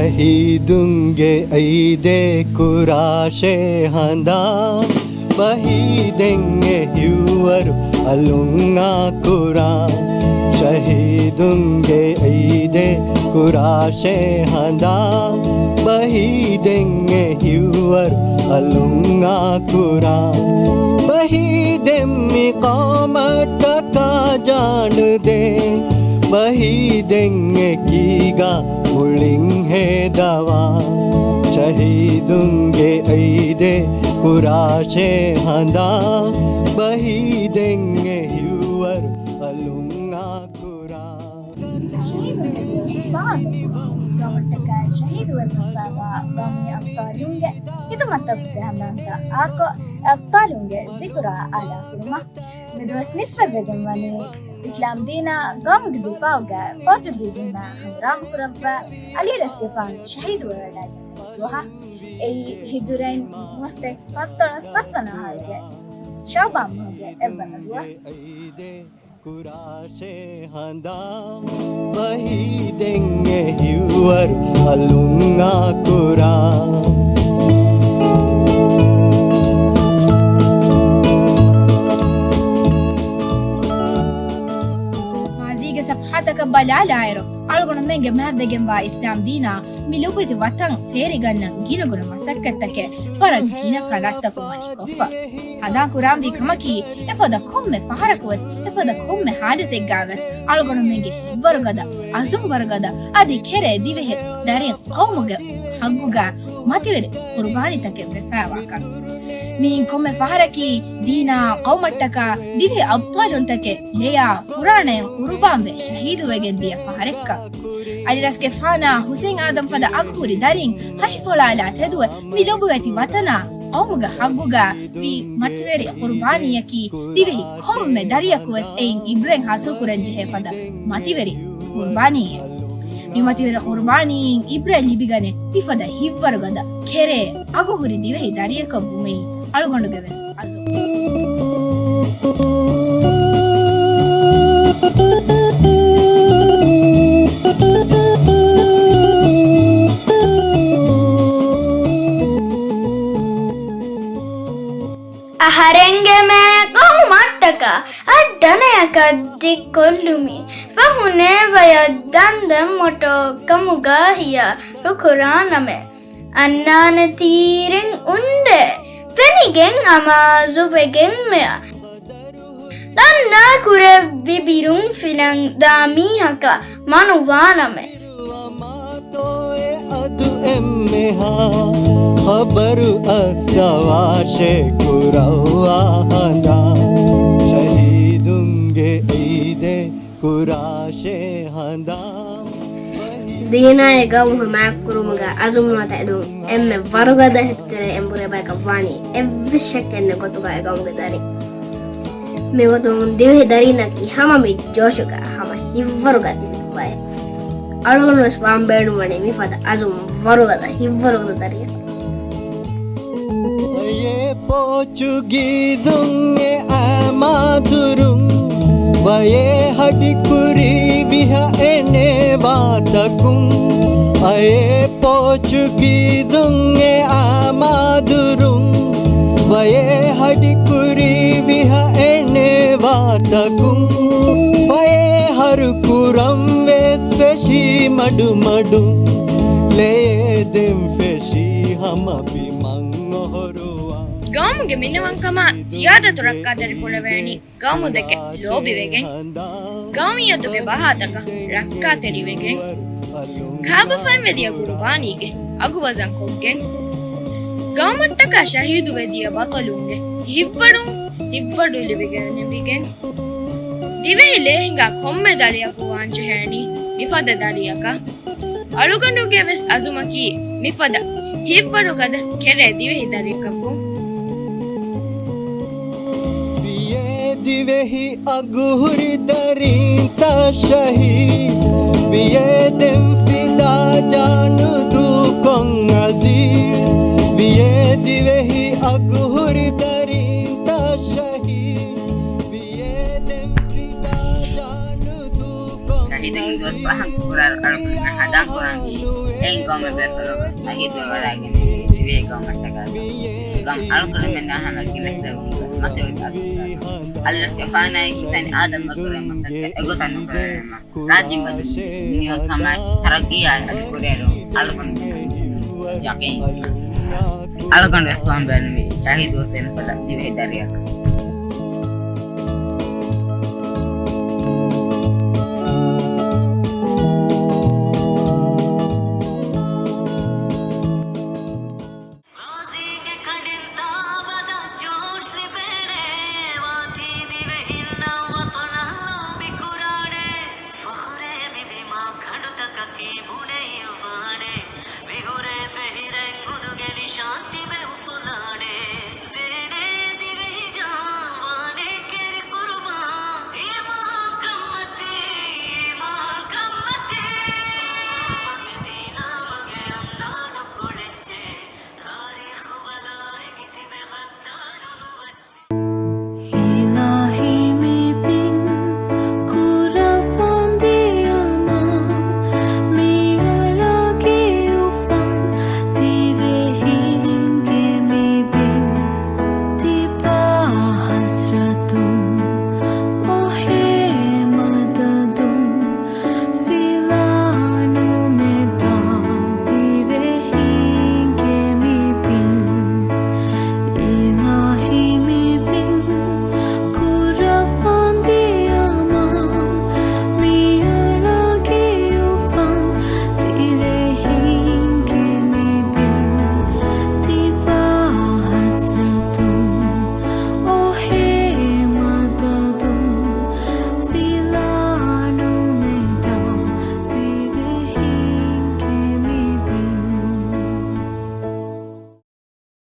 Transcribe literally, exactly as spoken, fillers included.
ޝަހީދުންގެ އައިދޭ ކުރާށޭ ހަނދާން، ބަހީދެން އެ ހިއްވަރު އަލުން އާ ކުރާން. ޝަހީދުންގެ އައިދޭ ކުރާށޭ ހަނދާން، ބަހީދެން އެ ހިއްވަރު އަލުން އާ ކުރާން. ބަހީދެން މި ޤައުމަށްޓަކާ ޖާނުދޭން، ބަހީދެން އެކީގަ މުޅިން ހޭދަވާން. ޝަހީދުންގެ އައިދޭ ކުރާށޭ ހަނދާން، ބަހީދެން އެ ހިއްވަރު އަލުން އާ ކުރާން. ޝަހީދުންގެ ދުވަސް ފާހަގަކުރުން، ގައުމަށްޓަކާ ޝަހީދުވެ ގޮސްފައިވާ ގައުމީ އަބްޠާލުންގެ ޚިދުމަތްތަކުގެ ހަނދާންތައް އާކޮށް، އަބްޠާލުންގެ ޒިކުރާ އާލާކުރުމަށް މިދުވަސް ނިސްބަތްވެގެން ވަނީ، އިސްލާމް ދީނާ ގައުމުގެ ދިފާޢުގައި ޕޯޗުގީޒުންނާ ހަނގުރާމަކުރައްވާ އަލީރަސްގެފާނު ޝަހީދުވެވަޑައިގެން ދުވަހަށް. އެއީ ހިޖުރައިން ނުވަސަތޭކަ ފަންސަވީސް ފަސްވަނަ އަހަރުގެ ޝަޢުބާން މަހުގެ އެއްވަނަ ދުވަސް. ކުރާށޭ ހަނދާން، ބަހީދެން އެ ހިއްވަރު އަލުން އާ ކުރާން. މާޒީގެ ޞަފްޙާތަކަށް ބަލާލާއިރު، އަޅުގަނޑުމެންގެ މާތްވެގެންވާ އިސްލާމް ދީނާ މި ލޮބުވެތި ވަތަން ފޭރިގަންނަން ގިނަގުނަ މަސައްކަތްތަކެއް ވަރަށް ގިނަ ފަރާތްތަކުން ވަނީ ކޮށްފަ. ހަނދާން ކުރާންވީ ކަމަކީ، އެފަދަ ކޮންމެ ފަހަރަކުވެސް، އެފަދަ ކޮންމެ ހާލަތެއްގައިވެސް އަޅުގަނޑުމެންގެ ހިތްވަރުގަދަ، އަޒުމްވަރުގަދަ، އަދި ކެރޭ ދިވެހި ދަރިން ޤައުމުގެ ހައްގުގަ މަތިވެރި ޤުރުބާނީތަކެއް ވެފައިވާކަން. މިއިން ކޮންމެ ފަހަރަކީ ދީނާ ޤައުމަށްޓަކާ ދިވެހި އަބްޠާލުންތަކެއް ލެޔާ ފުރާނައިން ޤުރުބާންވެ ޝަހީދުވެގެން ދިޔަ ފަހަރެއްކަން. އަލީރަސްގެފާނާ ޙުސައިން އާދަމްފަދަ އަގުހުރި ދަރިން ހަށިފޮޅާލާ ތެދުވެ، މި ލޮބުވެތި ވަތަނާ ޤައުމުގެ ހައްގުގަ ވީ މަތިވެރި ޤުރުބާނީއަކީ، ދިވެހި ކޮންމެ ދަރިޔަކުވެސް އެއިން އިބްރަތް ޙާޞިލްކުރަންޖެހޭ ފަދަ މަތިވެރި ޤުރުބާނީއެއް. މި މަތިވެރި ޤުރުބާނީއިން އިބްރަތް ލިބިގަނެ، މިފަދަ ހިތްވަރުގަދަ، ކެރޭ، އަގުހުރި ދިވެހި ދަރިޔަކަށްވުމީ އަޅުގަނޑުގެވެސް އަޒުމް. އަހަރެންގެ މޭ ޤައުމަށްޓަކާ އައްޑަނަޔަކަށް ދިއްކޮށްލުމީ، ފަހުނޭ ވަޔަށް ދަންދަން މޮޓޯ ކަމުގަ ހިޔާރުކުރާނަމޭ. އަންނާނެ ތީރެއް އުނދޭ، ފެނިގެން އަމާޒުވެގެން މެޔަށް. ދަންނާ ކުރެއްވި ބިރުން ފިލަން ދާ މީހަކަށް މަނުވާނަމޭ. އަދު އެންމެހާ ޚަބަރު އައްސަވާށޭ ކުރައްވާ ހަނދާން. ޝަހީދުންގެ އީދެއް ކުރާށޭ ހަނދާން. ދީނާއި ގައުމު ހިމާޔަތްކުރުމުގަ އަޒުމް ނުވަތަ އެދުން އެންމެ ވަރުގަދަ ހިތުތެރެއެއް އެނބުރޭ ބަޔަކަށް ވާނީ އެއްވެސް ޝައްކެއް ނެތް ގޮތުގަ އެ ގައުމުގެ ދަރިން. މިގޮތުން ދިވެހި ދަރީންނަކީ ހަމަ މި ޖޯޝުގަ، ހަމަ ހިތްވަރުގަ ތިބި ބައެއް. އަޅުގަނޑުވެސް ވާން ބޭނުންވަނީ މިފަދަ އަޒުމް ވަރުގަދަ ހިތްވަރުގަދަ ދަރިއަކަށް. އަޔޭ ޕޯޗުގީޒުން އެ އާމާދުރުން، ވަޔޭ ހަޑިކުރީ ވިހަ އެނޭ ވާތަކުން. އަޔޭ ޕޯޗުގީޒުން އެ އާމާދުރުން، ވަޔޭ ހަޑިކުރީ ވިހަ އެނޭ ވާތަކުން. ފަޔޭ ހަރު ކުރަން ވެސް ފެށީ މަޑުމަޑުން، ލެޔޭ ދެން ފެށީ ހަމަ ބިމަށް އޮހޮރުވާ. ގައުމުގެ މިނިވަންކަމާ ސިޔާދަތު ރައްކާތެރިކުރެވޭނީ ގައުމުދެކެ ލޯބިވެގެން، ގައުމިއްޔަތުގެ ބަހާތަކަށް ރައްކާތެރިވެގެން، ކާބަފައިންވެދިޔަ ގުރުބާނީގެ އަގު ވަޒަންކޮށްގެން، ގައުމަށްޓަކާ ޝަހީދުވެދިޔަ ބަޠަލުންގެ ހިތްވަރުން ހިތްވަރު ލިބިގެން، ދިވެހި ލޭހިނގާ ކޮންމެ ދަރިޔަކު ވާންޖެހޭނީ މިފަދަ ދަރިޔަކަށް. އަޅުގަނޑުގެވެސް އަޒުމަކީ މިފަދަ ހިތްވަރުގަދަ ކެރޭ ދިވެހި ދަރިއަކަށްވުން. ވިޔޭ ދިވެހި އަގުހުރި ދަރީންތައް ޝަހީދު، ވިޔޭ ދެން ފިދާ ޖާނު ދޫކޮށް އަޒީޒު، ވިޔޭ ދިވެހި އަގުހުރި ދަރީންތައް ޝަހީދު، ވިޔޭ ދެން ފިދާ ޖާނު ދޫކޮށް އިދެން ދުވަސް ފަހަން ކުރާ އަޅުގަނޑުމެން ހަނދާން ކުރަނީ އެއިން ގައުމެއް ބޭފުޅުން ޝަހީދުވެވަޑައިގެން ދިވެހި ގައުމަށްޓަކާ ގަމް އަޅުގަނޑުމެންނާ ހަމަ ގިނަސްތަކުން މަތިވެ އަދި އަލްލަ ކެފާނާއި ހުސައިން އާދަމް މަގުރެ މަސައްކަތް އެގޮތަށް ނުކުރެވޭމަ. ރާއްޖެ މަދު މިނިވަންކަމާއި ތަރައްގީއާއި އަދި ކުރިއެރުން އަޅުގަނޑުމެން ޔަޤީން. އަޅުގަނޑު ވެސް ވާން ބޭނުމީ ޝަހީދު ހުސެން ފަދަ ދިވެހި ދަރިއަކަށް.